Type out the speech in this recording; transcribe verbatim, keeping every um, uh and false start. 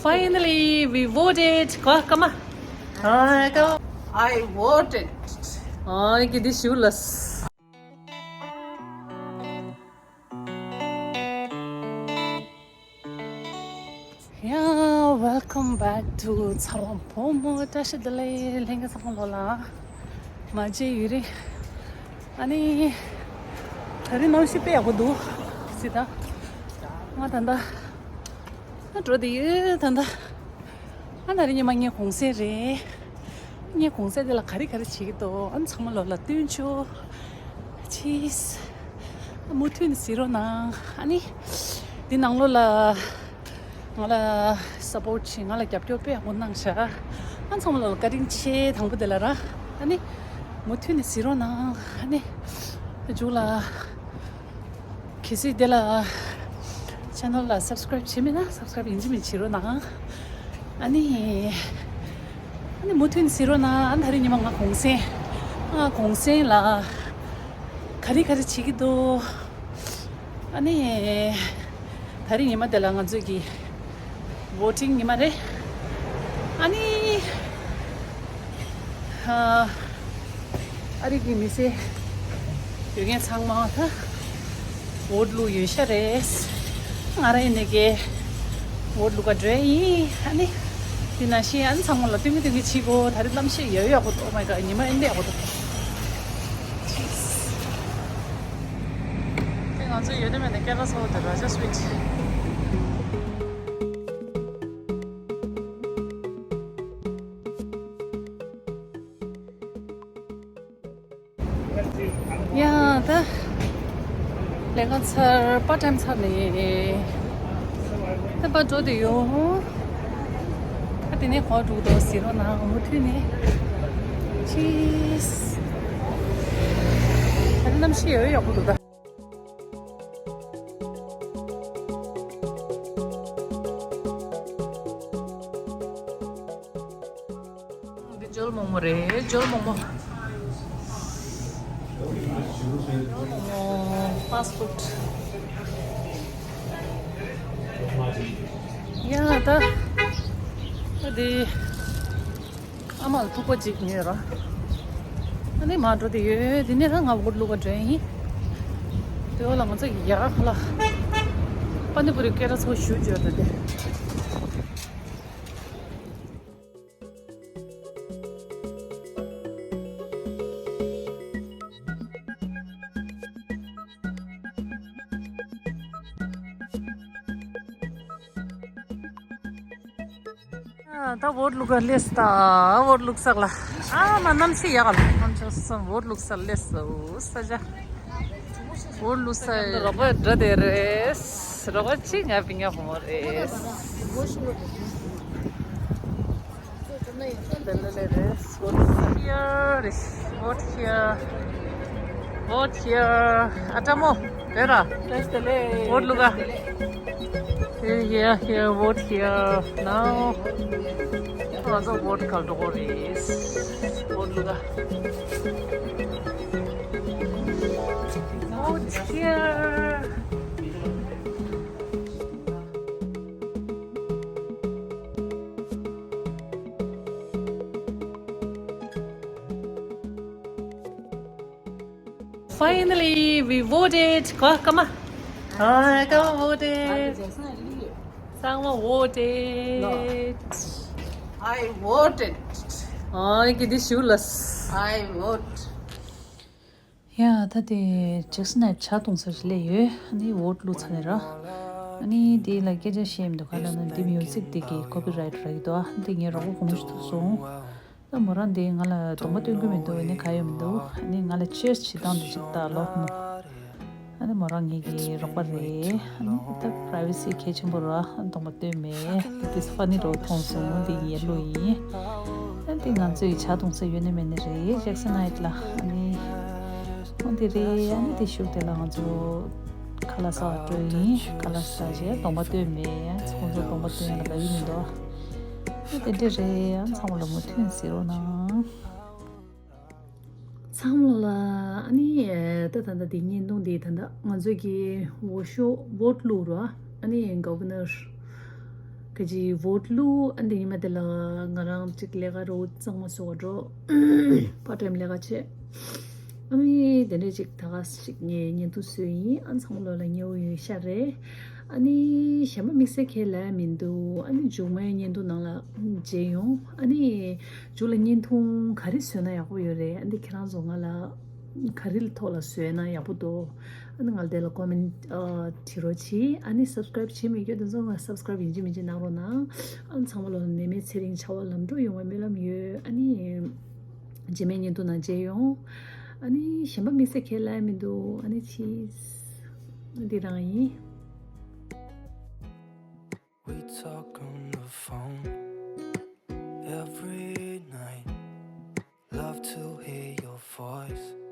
Finally, we voted. Kwa kama. Ai ka. I voted. Ai ki di shulas. Yeah, welcome back to Tsawang Pomo. Tashi dalai lenga tsawang lola. Maje yuri. Ani, tari nam shi pe yago do. Sida. Ma tanda. ང་འགྲོ་དེ་ཡོད་ད་ལྟ། ཨ་ནི་རི་ཉི་མ་ངའི་གུང་སེང་རེད། ངའི་གུང་སེང་དེ་ལ་ག་རེ་ག་རེ་བྱེད་ཀྱི་འདུག་ཨ་ནི་ཚང་མ་ལོ་ལ་སྟོན་ཆོག་ཆིས། ཨ་མུ་མཐུད་ནས་གཟིགས་རོགས་གནང་། ཨ་ནི་འདི་ནང་ལོགས་ལ་ང་ལ་སཔོར་ཊི་བྱེད། ང་ལ་རྒྱབ་སྐྱོར་དཔེ་ཡག་པོ་གནང་ཤག་ཨ་ཚང་མ་ལོ་ལ་བཀའ་དྲིན་ཆེ། དང་པོ་དེ་ལ་ར། ཨ་ནི་མུ་མཐུད་ནས་གཟིགས་རོགས་གནང་། ཨ་ནི་མཇུག་ལ། གལ་སྲིད་དེ་ལ་ཆེ་ནལ་ལ་སབ་སི་ཀ་རེབ་བྱས་མེད་ན་སབ་སི་ཀ་རེབ་ཡིན་གཅིག་མིན་གཅིག་བྱེད་རོགས་གནང་། ཨ་ནི། ཨ་ནི་མུ་མཐུད་ནས་གཟིགས་རོགས་གནང་། ཨ་ནི་ད་རེས་ཉི་མ་ང་གུང་སེང་། ང་གུང་སེང་ལ་ག་རེ་ག་རེ་བྱེད་ཀྱི་འདུག་ཨ་ནི། ད་རེས་ཉི་མ་དེ་ལ་ང་ཚོས་ཀྱི་བོ་ཊིང་ཉི་མ་རེད། ཨ་ནི། ཨ་རི་གི་མི་སེར་ཡོད་མཁན་ཚང་མ་ད་བོ་ཊི་བླུགས་ཡོད་ཤག་རེད། ང་རང་ཡིན་ནའི་གི་བོ་ཊི་བླུགས་ག་འགྲོ་ཡིན། ཨ་ནི་དེ་ནང་བཞིན་ཨ་ནི་ཚང་མ་ལ་སྟོན་གི་སྟོན་གི་བྱེད་དགོས། ད་རེས་གནམ་གཤིས་ཡག་ཡག་པོ་འདུག Oh my god, ཉི་མ་ཨེ་འདྲ་ཡག་པོ་འདུག་དེ་ང་ཚོ་ཡོད་ནི་མེད་ནི་ཀེ་ར་ལ་ཚོ་དེ་ར་ཇ་སུ་ཝི་ཆི། ཡ་ད་ལས་ཀ་ཚར། པར་ཊའིམ་ཚར་ནས་ད་པར་འགྲོ་དུ་ཡོང་། ད་དེ་ནས་གོ་འགྲོ་དོ་ཟེར་རོགས་གནང་། མུ་མཐུད་ནས་ཆིས། ད་གནམ་གཤིས་ཡོད་ཡག་པོ་འདུག་ད། འདི་འཇོལ་མོག་མོག་རེད། འཇོལ་མོག་མོག་འཇོལ་མོག་མོག་ཕ་སི་ཕུཌ། ཡ་ད། ཨ་དེ། ཨ་མ་ལ་ཐུག་པ་གཅིག་ཉོས་ར། ཨ་ནི་མར་འགྲོ་དེ་ཡོད། དེ་ནས་ར་ང་བོ་ཊི་བླུགས་ག་འགྲོ་ཡིན། དེ་འོག་ལ་ང་ཚོ་ཡག་ལ་པ་ནི་པུ་རི་སྐད་གྲགས་ཚོ་ཞུ་འཇོག་འགྲོ་དེ། ད་བོ་ཊི་བླུགས་ག་སླེབས་ད། བོ་ཊི་བླུགས་ས་ལ། ཨ་མ་གནམ་གཤིས་ཡག་ལ་ཁོང་ཚོ་བོ་ཊི་བླུགས་ས་སླེབས་སོ་ས་ཆ། བོ་ཊི་བླུགས་ས་རོགས་པ་འདྲ་དེ་རེད། རོགས་པ་གཅིག་ང་པི་ཉ་ཧོ་མོ་རེད། དེ་ལ་ལེ་རེད། Vote here. Vote here. Vote here. ཨ་ཏྲ་མོ། དེ་ར། བོ་ཊི་བླུགས་ག Here, here, here, vote here. Now. ང་ཚོ་བོ་ཊི་ག་འགྲོ་གི་རེད། བོ་ཊི་བླུགས་ག Vote here. Finally, we voted. Kwa kama. Ah, kama voted. Sangma voted. I voted. Ah, ki di shulas. I vote. ཡ་ད་དེ་ཇེག་སན་ཧའེཊ་ཇ་འཐུང་ས་ཞིག་སླེབས་ཡོད། ཨ་ནི་བོ་ཊི་བླུགས་ཚར་ནས་ར། ཨ་ནི་དེ་ལ་སྐད་ཆ་བཤད་མི་འདུག་ག་ལབ་ན་འདི་མིའུ་ཟིག་དེ་གི་ཀོ་པི་རའེ་ཊི་རག་གི་འདུག་ཨ་འདི་ངའི་རོགས་པ་བུ་མོ་ཞིག་ཐུག་སོང་། ད་མོ་རང་དེ་ང་ལ་གདོང་པ་སྟོན་གི་མི་འདུག་ཨ་ནི་ག་ཡོད་མི་འདུག་ཨ་ནི་ང་ལ་ཅི་ཡར་སི་བྱེད་སྟངས་དེ་ཅིག་ལྟ་ལོ་མོ། ཨ་ནི་མོ་རང་ངེད་ཀྱི་རོགས་པ་རེད། ཨ་ནི་ད་པ་རའི་ཝེ་སི་གལ་ཆེན་པོ་ར་གདོང་པ་སྟོན་མེད། དེ་ཕ་ནི་རོ་མཐོང་སོང་། འདི་ངའི་བློ་ཡིན། ཨ་འདི་ང་ཚོའི་ཇ་འཐུང་ས་ཡོད་ནི་མེད་ནི་རེད། ཇེག་སན་ཧའེཊ་ལ། ཨ་ནི་འོ་འདི་རེད། ཨ་ནི་དེ་གཞུག་དེ་ལ་ང་ཚོ་ཁ་ལག་ཟ་བར་འགྲོ་ཡིན། ཁ་ལག་ཟ་བྱས་གདོང་པ་སྟོན་མེད། ཁོང་ཚོ་གདོང་པ་སྟོན་ཡ་ལ་ལབ་ཀྱི་མི་འདུག་ཨ་དེ་འདྲ་རེད། ཨ་ཚང་མ་ལ་མུ་མཐུད་གཟིགས་རོགས་གནང་། ཚང་མ་ལ་ཨ་ནི་ད་ད་ལྟ་དེ་བརྙན་ཐུང་དེ་ད་ལྟ་ང་ཚོས་ཀྱི་འོས་ཤོག་བོ་ཊི་བླུགས་ར། ཨ་ནི་གོ་ཝི་ནར་ ཁ་ཅིག་བོཊ་བླུགས། ཨ་འདི་ཉི་མ་དེ་ལ་ང་རང་ཅིག་ལས་ཀ་རོ་གཙང་མ་བཟོ་ག་འགྲོ། པར་ཊ་ཊའིམ་ལས་ཀ་བྱེད། ཨ་ནི་དེ་འདྲས་ཅིག་ད་ག་ཞིག་ངས་བརྙན་ཐུང་བཟོས་ཡིན། ཨ་ཚང་མ་ལོ་ལ་ཉེ་བོ་ཡོད་ཤག་རེད། ཨ་ནི་གཞན་པ་དམིགས་བསལ་ཁས་ལེན་མི་འདུག་ཨ་ནི་མཇུག་མའི་བརྙན་ཐུང་ནང་ལ་མཇལ་ཡོང་། ཨ་ནི་མཇུག་ལ་བརྙན་ཐུང་ག་རེ་བཟོས་ན་ཡག་པོ་ཡོད་རེད། ཨ་ནི་ཁྱེད་རང་ཚོ་ང་ལ་ག་རེ་ཐོག་ལ་བཟོས་ན་ཡག་པོ་འདུག་ཨ་ནི་ང་ལ་དེ་ལ་ཀོ་མེན་ཊི་བྲིས་རོགས་གྱིས། ཨ་ནི་སབ་སི་ཀ་རེབ་བྱེད་མི་ཡོད་དེ་ཚོ་ང་སབ་སི་ཀ་རེབ་ཡིན་གཅིག་མིན་གཅིག་གནང་རོགས་གནང་། ཨ་ཚང་མ་ལོ་ནད་མེད་ཚེ་རིང་བྱ་བ་ལམ་འགྲོ་ཡོང་བའི་སྨོན་ལམ་ཡོད། ཨ་ནི་རྗེས་མའི་བརྙན་ཐུང་ནང་མཇལ་ཡོང་། ཨ་ནི་གཞན་པ་དམིགས་བསལ་ཁས་ལེན་མི་འདུག་ཨ་ནི་ཕྱིས་འདི་རང་ཡིན། We talk on the phone every night. Love to hear your voice.